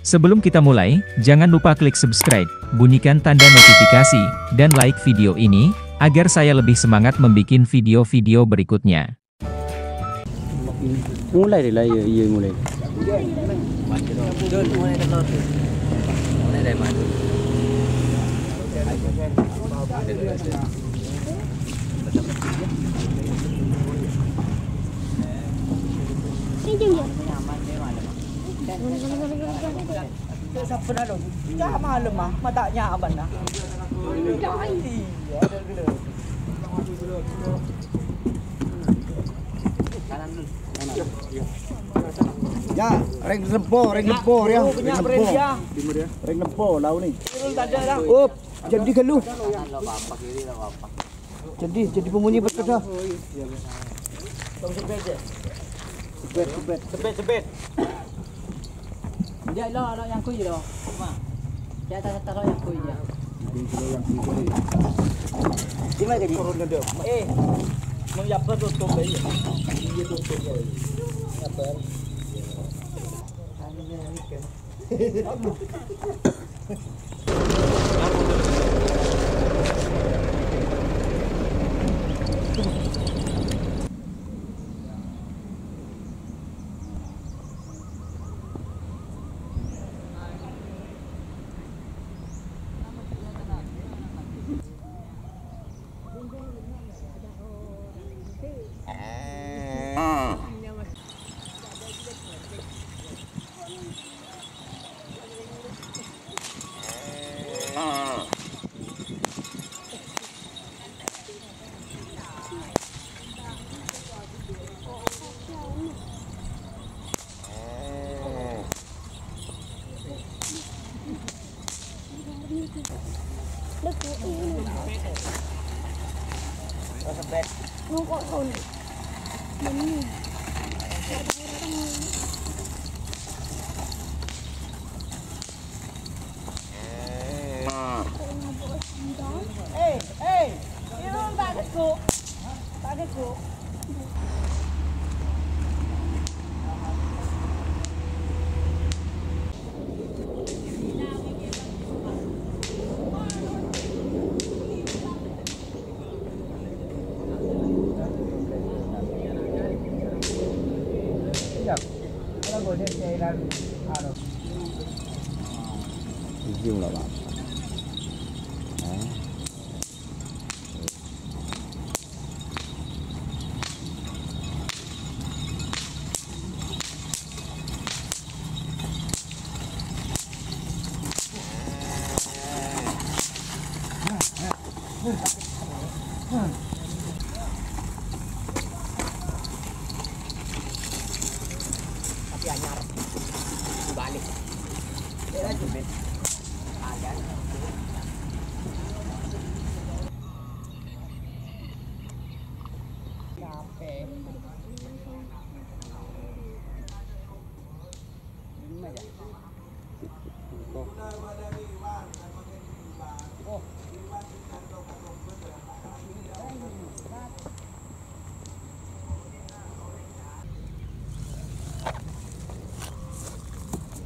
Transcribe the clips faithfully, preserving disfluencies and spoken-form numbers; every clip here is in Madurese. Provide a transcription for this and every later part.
Sebelum kita mulai, jangan lupa klik subscribe, bunyikan tanda notifikasi, dan like video ini, agar saya lebih semangat membuat video-video berikutnya. Mulai deh lah, iya, iya, mulai. Sabbhân alo, cah malem, ah, mata nyaman, ah. Iya. Ya, rèng nempo, rèng nempo, ya. Rèng nempo. Rèng nempo, laonè. Up, jadi ghâllu. Jadi, jadi pemunyi pesepeda. Sebet, sebet. Sebet, sebet. Enjâ' lo, lo nyangkui lo. Ma. Ya, taruh, taruh nyangkui ya. Di mana tadi? Eh, mau nyapa tutup aja. Iya, tutup aja. Nyapa? Eh, eh, ini tak ada kok. Tak ada kok. Izin lah, Pak. Hah? Tapi anyar. Balik.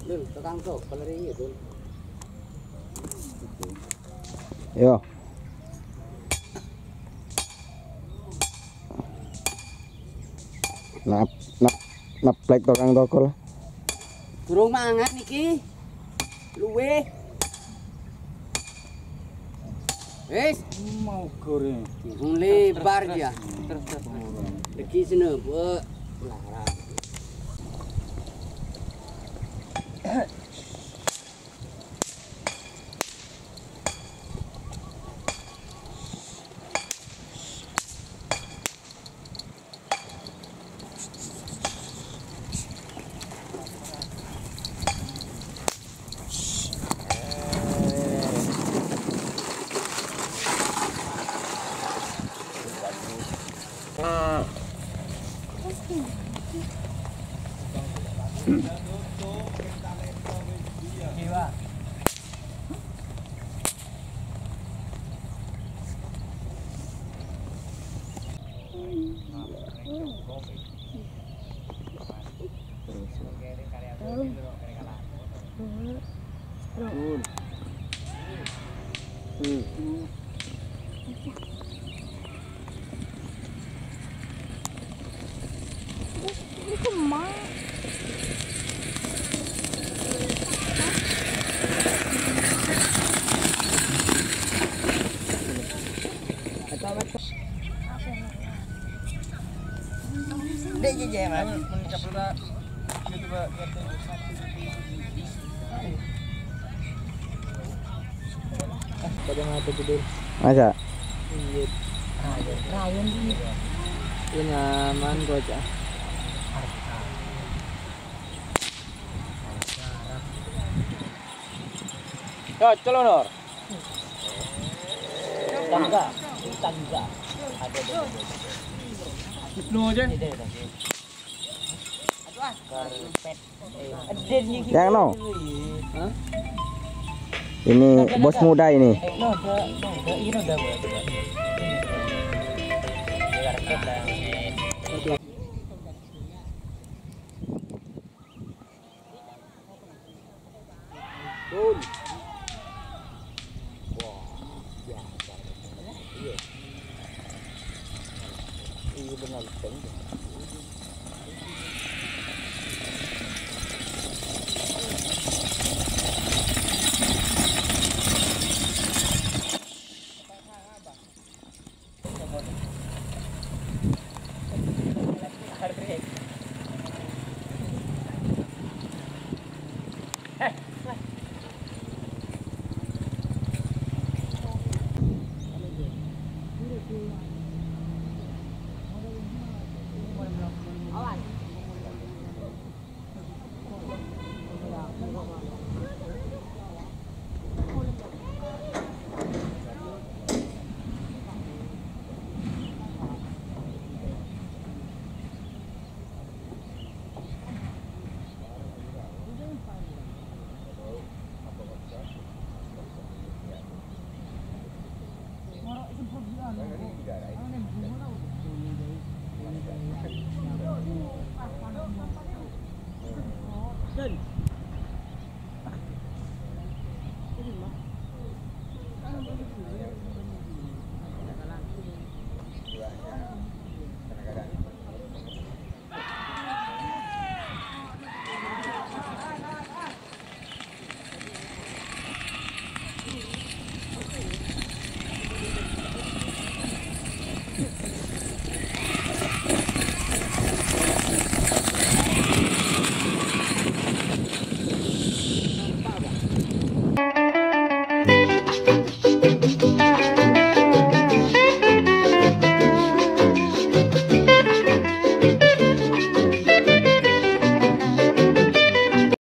Dul, tukang tuh, pelerinya, Dul. Yo. Nap-, nap-, naplek tokang tokol. Durung mangan iki. Luwe. Wis. Mau goreng. Durung lebar ya. Terus, terus, terus. Lagi sini, Bu. Larang. Dek, iya, iya, Mas. Pada mata tidur. Masa? Iya. Ryan ini. Ini aman kok, Cak. Cocok, Nor. Tangga, tangga. Ada, ada, ada. Ibnu aja. Ini deh, deh. Karpet. Eh, ada nih. Yang no? Hah? Ini bos muda ini. Eh, no, ada, no, ada, ini ada, ada. Ini. Ini karpet lah.